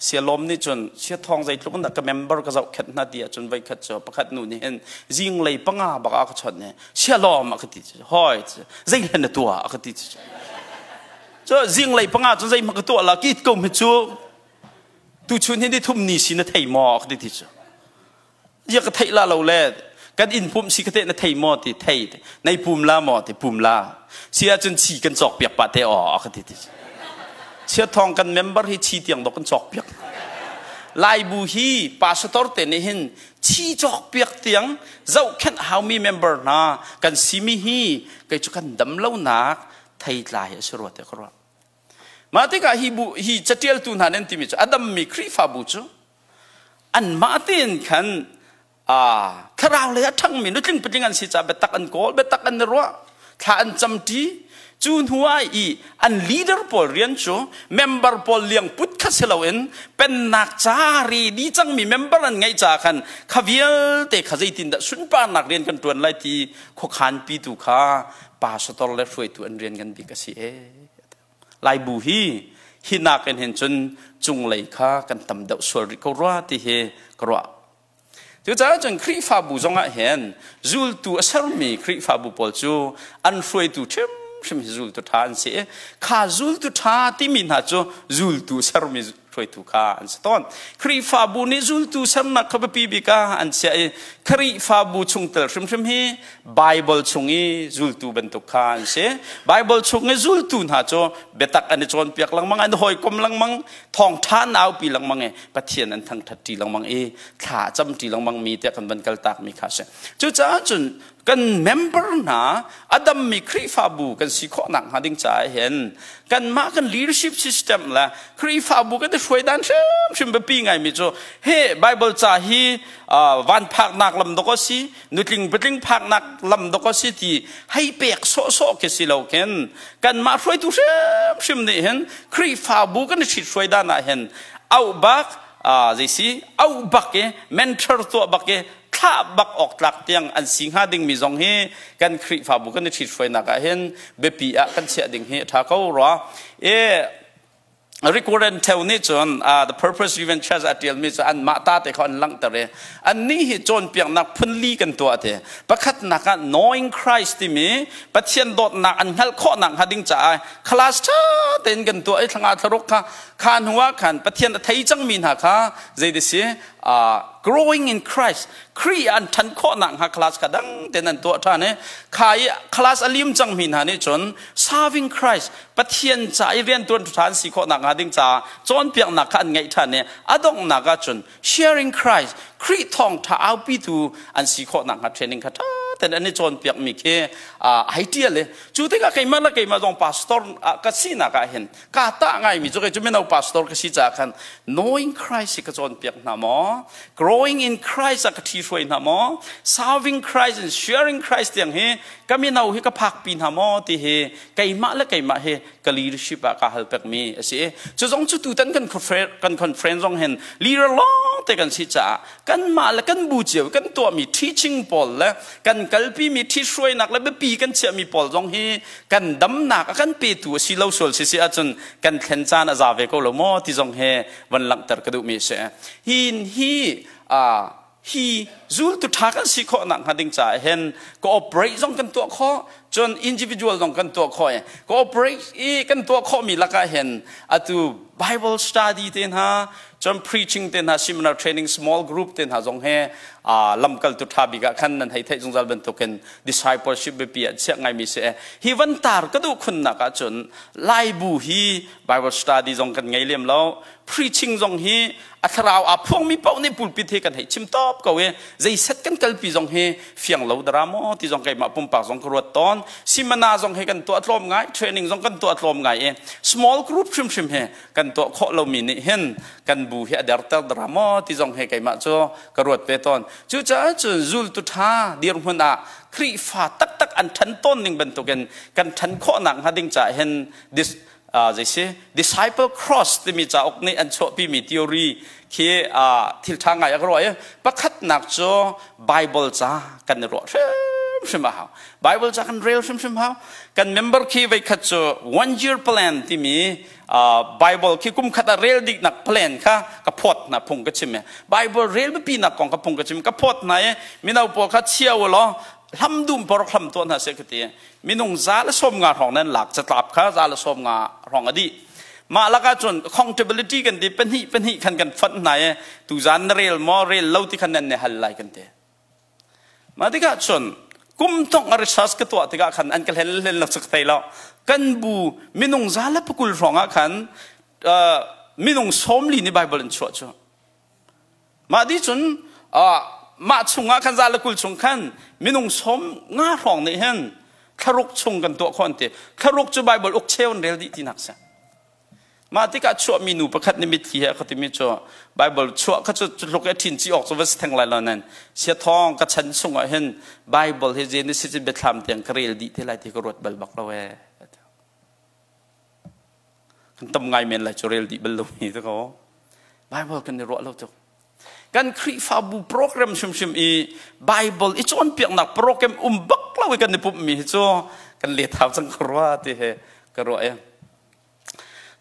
Sialawm nih cun siathawng zeitluk in dah ka member ka zohkhenh hna ti ahcun voikhat cu pakhat nu nih hin zinglei panga bak ah ka chawnh i sialawm a ka ti cu hoi zeihlan na tuah a ka ti cu cu zinglei panga cun zeihmanh ka tuah la ki ko mi cu tuchun hi ni thum ni si na thei maw a ka ti ti cu ya ka theih la lo le kan inn pumh si ka te na thei maw ti thei nei pum la maw ti pum la si ahcun chi kan cawk piak pa te aw ka ti ti chia thong kan member hi chi tiang dok kan cawk piak Laibu hi pastor te nih hin chi cawk piak tiang zohkhenh haumi member hna kan simi hi kei cu kan dam lo nak theitlai a si rua te ka ruah mah tikah hi bu hi catialtu hna nan timi cu a dammi Khrihfabu cu anmah tein khan thlarau lei a ṭhangmi nutling patling an si caah biatak an kawl biatak an i ruah thla an camṭi cu hnu ah i an leader pawl rian cu member pawl liang put kha si loin pennak ca ready cangmi member an ngeih caah khan kha vialte kha zeitindah sunparnak rian kan ṭuan lai ti khuakhan pitu kha pastor le hruaitu an rian ngan bik a si e Laibu hi hi nakin hin cun cunglei kha kan tam deuh sual rih ko rua ti hi ka ruah. Cucaah cun Khrihfabu zongah hin zultu a sermi Khrihfabu pawl cu an hruaitu hrimhrim hi zultu ṭha an si i kha zultu ṭha timi hna cu zultu sermi hruaitu kha an si tawn. Khrihfabu nih zultu sernak kha biapi bik ah an chiah i Khrihfabu chungtel hrimhrim hi Baibal chung i zultu bantuk kha an si. Baibal chung i zultu hna cu biatak an i cawnpiak lengmang, an hawikom lengmang, thawngṭha an aupi lengmang i Pathian an thangṭhat ṭi lengmang i thla a cam ṭi lengmang mi tiah kan van kaltak mi kha a si. Cucaah cun kan member hna a dammi Khrihfabu kan si khawh nakhnga ding caah hin kanmah kan leadership system le Khrihfabu kan i hruai dan hrimhrim biapi ngaimi cu he Bible ca hi van phaknak lam dawk a si nutling patling phaknak lam dawk a si ti hei pek sawhsawh khi si lo khin kanmah hruaitu hrimhrim nih hin Khrihfabu kan i ṭhit hruai dan ah hin auh bak zeisi auh bak i mentor tuah bak i thlah bak awk tlak tiang an si hnga dingmi zong hi kan Khrihfabu kan i ṭhithruainak ah hin biapi ah kan chiah ding hi a ṭha ko rua. I Rick Warren Theo nih cun The Purpose Driven Church a ṭialmi cu anmah ta te kha an langhter i annih hi cawnpiaknak phunli kan tuah ti. Pakhatnak ah Knowing Christ timi Pathian dawtnak an hngalh khawhnak hnga ding caah class ṭha tein kan tuah i thlanga thlaruk kha kha hnu ah khan Pathian a thei cangmi hna kha zei si growing in Christ Khrih an ṭhan khawh nakhnga class kha dang tein an tuah ṭhan i kha i class a lim cangmi hna nih cun serving Christ Pathian ca i rianṭuan ṭhan si khawh nakhnga ding caah cawnpiaknak kha an ngeih ṭhan i a donghnak ah cun sharing Christ Khrih thawngṭha aupitu an si khawh nakhnga training kha ṭha tein an i cawnpiakmi khi ai ṭial i cu tikah keimah le keimah zong pastor ka sinak ah hin Ka tah ngaimi cu kei cu mino pastor ka si caah khan knowing Christ hi ka cawnpiak hna maw? Growing in Christ ah ka ṭhihruai hna maw? Serving Christ and sharing Christ tiang hi ka mino hi ka phakpi hna maw ti hi keimah le keimah hi ka leadership ah ka hal pekmi a si. Cu zong cu tutan kan kan conference zong hin leader lawng te kan si caah kanmah le kan bu cio kan tuahmi teaching pawl le kan kalpimi ṭhithruainak le biapi kan chiahmi pawl zong hi kan damnak a kan petu a si lo sual si si ahcun kan thlen caan a za ve ko lo maw ti zong he van langhter ka duhmi a si. Hin hi hi zultu ṭha kan si khawh nak hnga ding caah hin cooperate zong kan tuah khawh cun individual zong kan tuah khawh i cooperate i kan tuah khawhmi lakah hin atu Bible study te hna cun preaching te hna seminar training small group te hna zong he lamkaltu ṭha bik ah khan nan hei theih zungzal bantukin discipleship biapi ah chiah ngaimi si hi van tar ka duh khunnak ah cun Laibu hi Bible study zong kan ngei lem lo preaching zong hi a thlarau aa phuangmi paoh nih pulpit hi kan hei chim top ko i zeiset kan kalpi zong hi fiang lo dara maw ti zong keimah pumpak zong ka ruat tawn simana zong hi kan tuah tlawm ngai training zong kan tuah tlawm ngai i small group hrimhrim hi kan tuah khawh lomi nih hin kan bu hi a derter dara maw ti zong he keimah cu ka ruat ve tawn cucaah cun zultu ṭha dirhmun ah Khrihfa taktak an ṭhan tawn ning bantukin kan ṭhan khawhnak hnga ding caah hin this zei si disciple cross timi cauk nih an chuahpimi theory khi thil ṭha ngai a ka ruah i pakhatnak cu Bible ca kan i ruah hrimhrim a hau. Bible ca kan rel hrimhrim hau. Kan member khi veikhat cu one year plan timi Bible khi kum khat ah rel diknak plan kha ka phawt hna phung ka chim i Bible rel biapi nak kong ka phung ka chim ka phawt hna i mino pawl kha chia u law hlam dum porok hlam tuah hna seh ka ti. Minung 190 hrawng nan lak catlap kha 190 hrawng a dih. Mah lakah cun accountability kan ti pahnih pahnih khan kan fonh hna i tuzan na rel maw rel lo ti khan nan ne hal lai kan ti. Mah tikah cun kum thong a research ka tuah tikah khan an ka hlen hlen lo cu ka thei lo. Kan bu minung 120 hrawng ah khan minung 40 nih Bible an chuah cu. Mah di cun mah chungah khan 120 chung khan minung 50 hrawng nih hin thlaruk chung kan tuah khawh an ti. Thlaruk cu Bible uk cheu an rel dih tinak si. Mah tikah chuahmi nu pakhat nih mitthli he a ka timi cu Bible chuah kha cu tluk i ṭhin ci awk cu va si theng lai lo nain siathawng ka chan chungah hin Bible hi Genesis in biathlam tiang ka rel dih te lai ti ka ruat bal bak lo ee. Kan tam ngai men lai cu rel dih bal lomi te ko. Bible kan i ruah lo tuk. Kan Khrihfabu program hrimhrim i Bible i cawnpiaknak program um bak lo i kan i pumhmi hi cu kan let hau cang ka rua ti he ka ruah i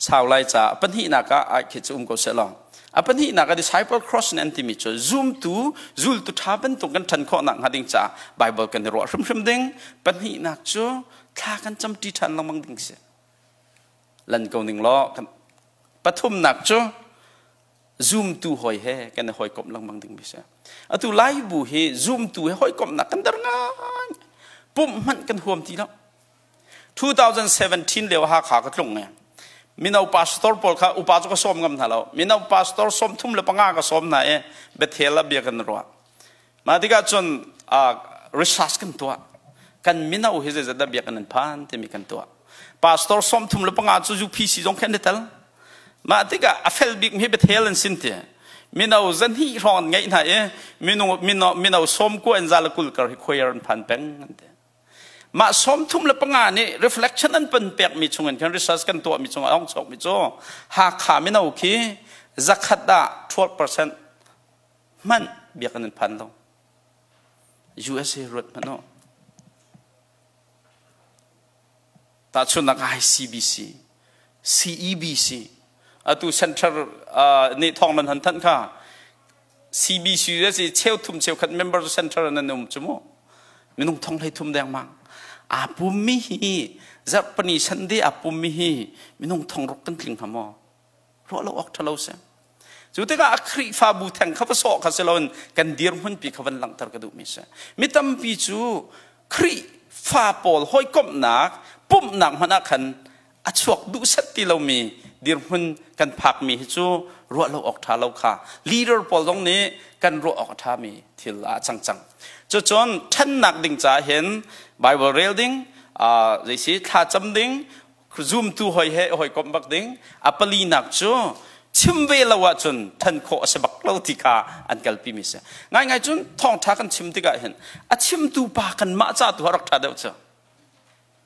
sau lai ca pahnihnak ah ai khi cu um ko seh law a pahnihnak ah disciple cross an timi cu zumtu zultu ṭha bantuk kan ṭhan khawhnak hnga ding caah Bible kan i ruah hrimhrim ding. Pahnihnak cu thla kan camṭi ṭhan lengmang ding si lan ko ning law. Pathumnak cu zumtu hawi he kan i hawikomh lengmang ding mi si. Atu Laibu hi zumtu he hawikomhnak kan der ngai, pumh hmanh kan huam ti lo. 2017 lio Hakha ka tlung e. Mino pastor pawl kha, upa cu ka sawm ngam hna lo, mino pastor 35 ka sawm hna i Bethel ah bia kan ruah. Mah tikah cun research kan tuah, kan mino hi zeizat dah biakinn an phan timi kan tuah. Pastor 35 cu UPC zong khan tel. Mah tikah a fel bik mi Bethel an sin ti mino 200 hrawng an ngeih hna i mino mino mino 90 in 120 kar hi choir an phan peng an ti. Mah 35 nih reflection an pan pekmi chungin khan research kan tuahmi chungah a hung chuakmi cu Hakha mino khi 100 ah 12% hmanh biakinn an phan lo. USA ruat hmanh u. Tahchunhnak ICBC, CEBC, atu center nih thawng nan han thanh kha CBC le si cheu thum cheu khat member center nan um cu mu. Minung 33 dengmang aa pummi hi, zarhpani Sunday aa pummi hi minung 600 kan tling hnga maw? Ruah lo awk ṭhalo si. Cu tikah a Khrihfabu theng kha va sawh kha si loin kan dirhmun pi kha van langhter ka duhmi si. Mi tampi cu Khrihfa pawl hawikomhnak pumhnak hmanh ah khan a chuak duh set ti lomi dirhmun kan phakmi hi cu ruah lo awk ṭha lo kha leader pawl zong nih kan ruah awk a ṭhami thil ah a cang cang. Cucun ṭhannak ding caah hin Bible rel ding, zeisi thlacam ding, zumtu hoi he hawikomh bak ding. A palinak cu chim ve lo ahcun ṭhan khawh a si bak lo ti kha an kalpi mi si. Ngaingai cun thawngṭha kan chim tikah hin a chimtu pa kanmah ca tu ah rak ṭha deuh cu.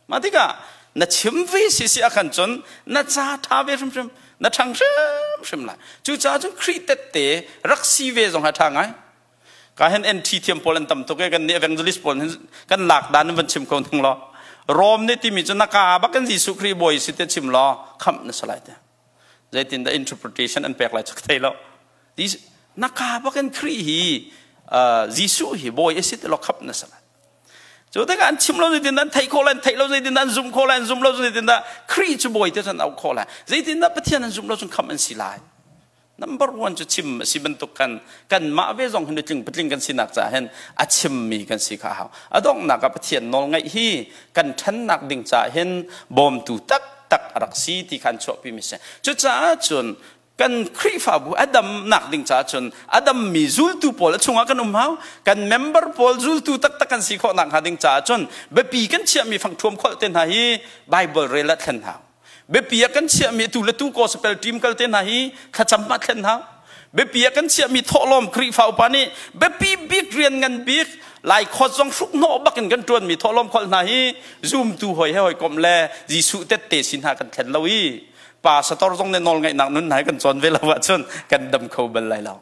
Mah tikah na chim ve si si ahkhan cun na ca ṭha ve hrimhrim, na ṭhang hrimhrim lai. Cucaah cun Khrih tette rak si ve zong ha ṭha ngai. Ka hen NT thiam pawl an tam tuk e, kan nih evangelist pawl hin kan lak dan in van chim ko ning law. Rom nih timi cu na ka bak in Jesuh Khrih bawi si te chim law khamh na si lai te. Zeitin dah interpretation an pek lai cu ka thei lo. Na ka bak in Khrih hi Jesuh hi bawi a si te law khamh na si lai. Cu tikah an chim lo zeitin an theih khawh lai, an theih lo zeitin an zumh khawh lai, an zumh lo zeitin dah Khrih cu bawi te cun auh khawh lai. Zeitin dah Pathian an zumh lo cun khamh an si lai. Number one cu chim a si bantuk khan kanmah ve zong hin tling patling kan sinak caah hin a chimmi kan si kha a hau. A donghnak ah Pathian nawl ngaih hi kan ṭhannak ding caah hin bawmtu taktak a rak si ti kha an chuahpimi si. Cucaah cun kan Khrihfabu a damnak ding caah cun a dammi zultu pawl a chungah kan um hau. Kan member pawl zultu taktak kan si khawh nakhnga ding caah cun biapi kan chiahmi fangṭhuam kholh te hna hi Bible rel ah thlen hau. Biapi ah kan chiahmi tu le tu gospel team kal te hna hi thlacam ah thlen hau. Biapi ah kan chiahmi thawhlawm, Khrihfa upa nih biapi bik rian ngan bik. Lai khawt zong hruk hnawh bak in kan ṭuanmi thawhlawm kholh hna hi zumtu hoi he hawikom le Jesuh tette sin hna kan thlen lo i pastor zong nih nawlngaihnak nun hna hi kan cawn ve lo ahcun kan dam kho bal lai lo.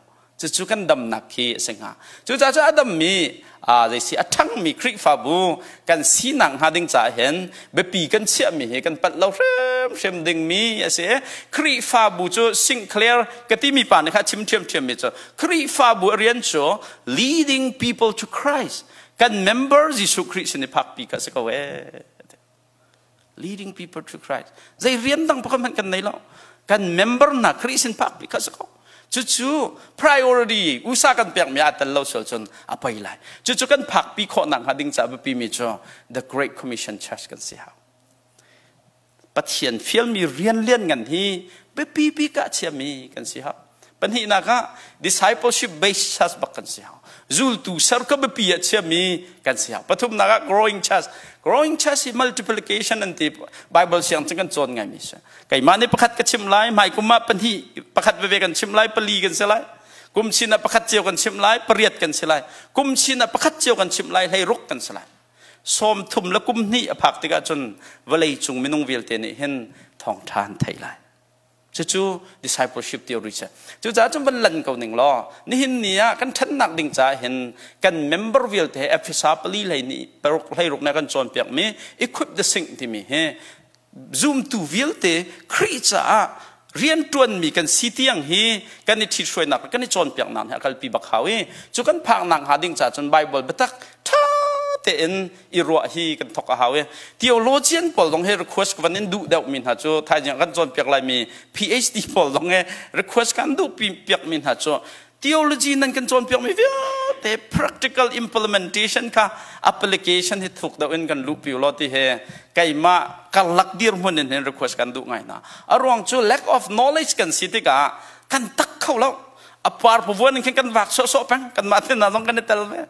Cucu kan damnak khi a si hnga. Cucaah cu a dammi zeisi a ṭhangmi Khrihfabu kan sinak hnga ding caah hin biapi kan chiahmi hi kan palh lo hrimhrim dingmi a si. Khrihfabu cu Sinclair ka timi pa nih kha a chim ṭhiamṭhiammi cu Khrihfabu a rian cu leading people to Christ kan member Jesuh Khrih sin i phakpi kha a si ko ee. Leading people to Christ. Zei rian dang pakhat hmanh kan nei lo. Kan member hna Khrih sin phakpi kha si ko. Cucu priority usa kan pekmi aa tel lo sual cun a poi lai. Cucu kan phakpi khawh nak hnga ding caah biapi mi cu the Great Commission Church kan si hau. Pathian fialmi rian lian ngan hi biapi bik ah chiami kan si hau. Pahnihnak ah discipleship based church bak kan si hau. Zultu ser ka biapi ah chiami kan si hau. Pathumnak ah growing church. Growing church hi multiplication an ti Bible siang cun kan cawn ngaimi si. Keimah nih pakhat ka chim lai, hmai kum ah pahnih pakhat veve kan chim lai, pali kan si lai. Kum chin ah pakhat cio kan chim lai, pariat kan si lai. Kum chin ah pakhat cio kan chim lai, hleiruk kan si lai. Sawm thum le kum hnih a phak tikah cun vawlei cung minung vialte nih hin thawngṭha an theih lai. Cucu discipleship theory si. Cucaah cun van lan ko ning law nihin ni ah kan ṭhannak ding caah hin kan member vialte he Efesa pali hlei nih paruk hleiruk nih a kan cawnpiakmi equip the saint timi hi zumtu vialte Khrih caah rianṭuanmi kan si tiang hi kan i ṭhithruainak kan i cawnpiaknak he a kalpi bak hau i cu kan phaknak hnga ding caah cun Bible biatak ṭha tein i ruah hi kan thok a hau i theologian pawl zong hi request van in duh deuh mi hna cu thaizing kan cawnpiak lai mi PhD pawl zong hi request kan duh piak mi hna cu theology nan kan cawnpiak mi vialte practical implementation kha application hi thuk deuh in kan luhpi law ti he keimah karlak dirhmun in hin request kan duh ngai hna a ruang cu lack of knowledge kan si tikah kan tak kho lo a par pavuan in khin kan vak sawhsawh peng kan mah te hna zong kan i tel ve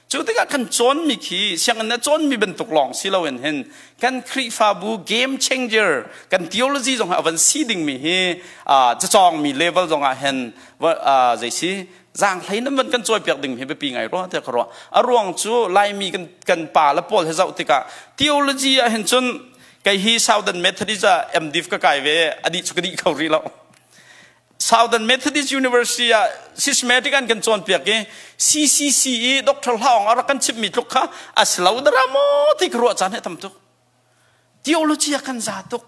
Cu tikah kan cawnmi khi sianginn ah cawnmi bantuk lawng si loin hin kan Khrihfabu game changer kan theology zong a van si dingmi hi cacawngmi level zong ah hin zei si zaanghlei nan van kan cawipiak ding hi biapi ngai rua tiah ka ruah. A ruang cu Laimi kan kan pa le pawl he zoh tikah theology ah hin cun kei hi Southern Methodist ah MDiv ka kai ve a dih cu ka dih kho rih lo. Southern Methodist University ah systematic an kan cawnpiak i CCC i Dr. Hlaung a rak kan chimhmi tluk kha a si lo dara maw ti ka ruah caan he tam tuk. Theology ah kan za tuk.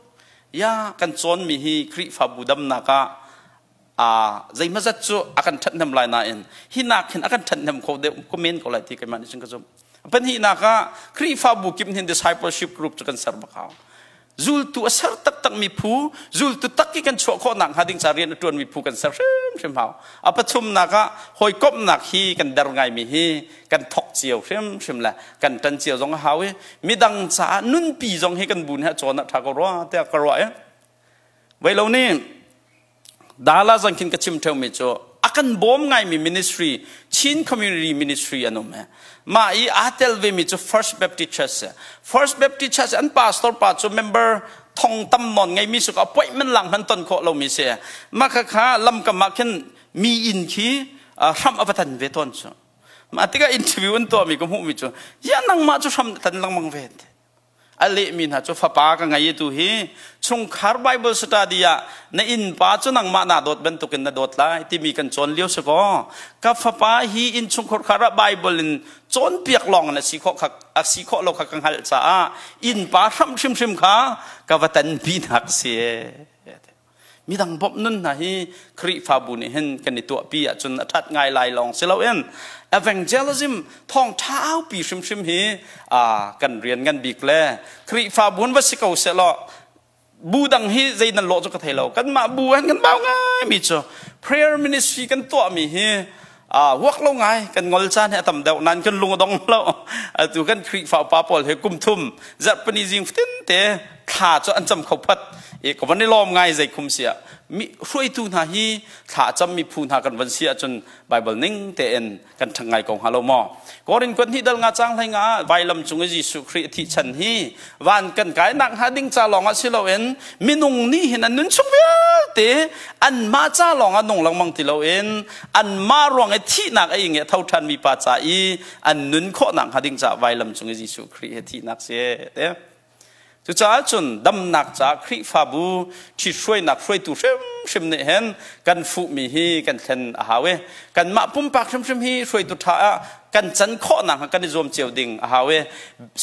Ya kan cawnmi hi Khrihfabu damnak ah a zeimazat cu a kan ṭhathnem lai nain hi nak hin a kan ṭhathnem kho deuh ko men ko lai ti keimah nih cun ka zumh. Pahnihnak ah Khrihfabu kip hin discipleship group cu kan ser bak hau. Zultu a ser taktakmi phu, zultu tak i kan chuah khawh nakhnga ding ca rian a ṭuanmi phu kan ser hrimhrim hau. A pathumnak ah hawikomhnak hi kan der ngaimi hi kan thok cio hrimhrim le kan ṭan cio zong a hau i midang caah nunpi zong hi kan bu nih a cawn ah ṭha ko rua tiah ka ruah i voi lo nih Dala zang khin ka chim ṭheumi cu a kan bawm ngaimi ministry Chin Community Ministry an um he. Mah i aa tel vemi cu First Baptist Church si. First Baptist Church an pastor pa cu member thong tam nawn ngeimi si ko appointment lang hman ton khawh lomi si. Mah kha kha lamkam ah khin mi inn khi hram a va tan ve tawn cu. Mah tikah interview an tuahmi ka hmuhmi cu ya nangmah cu hram na tan lengmang ve. A lehmi hna cu fapa ka ngei tu hi chungkhar Bible study ah na innpa cu nangmah naa dawt bantukin na dawt lai timi kan cawn lio si kaw ka fapa hi innchungkhar khar ah Bible in cawnpiak lawng in a si khawh kha a si khawh lo kha ka hngalh caah innpa hram hrimhrim kha ka va tanpi nak si midang bawmh nun hna hi Khrihfabu nih hin kan i tuahpi ahcun a ṭhat ngai lai lawng si loin evangelism thawngṭha aupi hrimhrim hi kan rian ngan bik le Khrihfabu va si ko sehlaw bu dang hi zei nan lawh cu ka thei lo kanmah bu han kan bau ngai mi cu prayer ministry kan tuahmi hi huak lo ngai kan ngol caan hi a tam deuh nain kan lung a dong lo atu kan Khrihfa upa pawl he kum thum zarhpini zing fatin te thla cu an cam kho phat i ka van i lawm ngai zei khum sia mi hruaitu hna hi thla a cammi phu hna kan van si ahcun Bible ning tein kan ṭhang ngai ko hnga lo maw Korin kuat hnih dal nga cang hlei nga vailam cung i Jesuh Khrih a thih chan hi van kan kai nak hnga ding ca lawng ah si loin minung nih hin an nun chung vialte te anmah ca lawng ah nung lengmang ti loin anmah ruang i thihnak a ing i a tho ṭhanmi pa ca i an nun khawhnak hnga ding caah vailam cung i Jesuh Khrih he thihnak si te. Cucaah cun damnak caah Khrihfabu ṭhithruainak hruaitu hrimhrim nih hin kan fuhmi hi kan thlen a hau i kanmah pumpak hrimhrim hi hruaitu ṭha ah kan can khawh nakhnga kan i zuam cio ding a hau i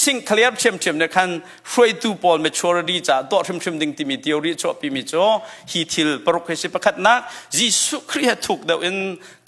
singclear ṭhiamṭhiam nih khan hruaitu pawl maturity caah tuah hrimhrim ding timi theory a chuahpimi cu hi thil paruk hi si. Pakhatnak, Jesuh Khrih he thuk deuh in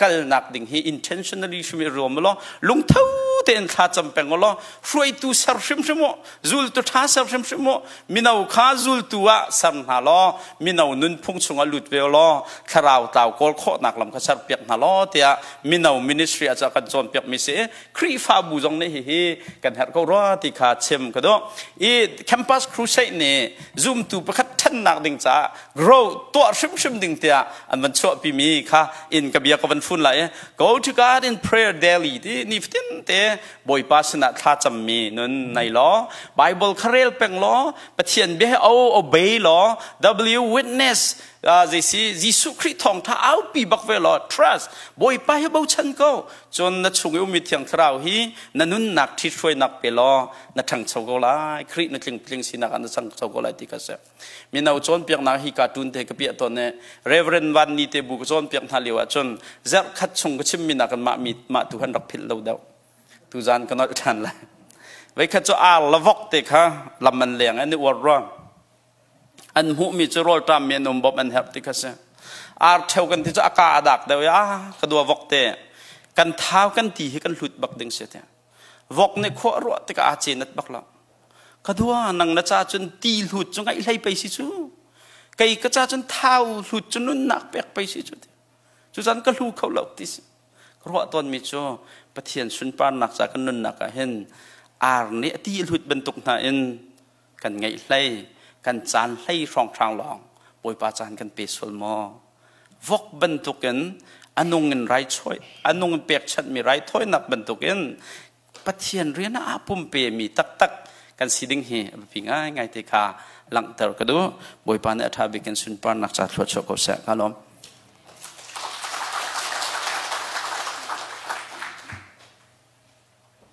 kalnak ding hi intentionally hrim i ruam law lungtho tein thla cam peng law hruaitu ser hrimhrim u, zultu ṭha ser hrimhrim u, mino kha zultu ah ser hna law mino nunphung chungah lut ve law thlarau tlau kawl khawhnak lam kha ser piak hna law tiah mino ministry ah kan cawnpiak mi si. Khrihfabu zong nih hihi kan herh ko rua ti kha chim ka duh. I Campus Crusade nih zumtu pakhat ṭhannak ding caah grow tuah hrimhrim ding tiah an van chuahpi mi kha in ka bia ka van fun lai i go to God in prayer daily ti nifatin te Bawipa sinah thla cammi nun nei law, Bible kha rel peng law, Pathian bia he o obey law, W witness zeisi Jesuh Khrih thawngtha aupi bak ve law, trust Bawipa hi bochan ko, cun na chung i ummi Thiang Thlarau hi na nunnak ṭhithruainak pe law na ṭhangcho ko lai, Khrih na tling tling sinak ah na ṭhangcho ko lai ti kha si. Mino cawnpiaknak hi cartoon te ka piah tawn i Reverend Van Ni te bu ka cawnpiak hna lio ahcun zarh khat chung ka chimmi nakin mah mi mah tu han rak philh lo deuh. Tuzan ka nolh ṭhan lai. Voikhat cu ar le vok te kha lam an leng an i uar rua. An hmuhmi cu rawlṭam mi an um bawmh an herh ti kha si. Ar ṭheo kan ti cu a ka a dak deuh i ah ka dua vok te kan thau kan ti hi kan hlut bak ding si te. Vok nih khuah ruah tikah aa cenat bak lo. Ka dua nang na ca cun ti hlut cu ngaih hlei pei si cu. Kei ka ca cun thau hlut cu nunnak pek pei si cu. Cucan ka hlu kho lo ti si. Ka ruah tawnmi cu Pathian sunparnak ca kan nunnak ah hin ar nih a ti hlut bantuk hna in kan ngeih hlei, kan caan hlei hrawnghrang lawng Bawipa caan kan pe sual maw? Vok bantukin a nung in raithawi, a nung in pekchanhmi raithawinak bantukin Pathian rian ah aa pumpemi taktak kan si ding hi a biapi ngaingai ti kha langhter ka duh. Bawipa nih a ṭha bik in sunparnak ca thluachuah ko seh. Ka lawm.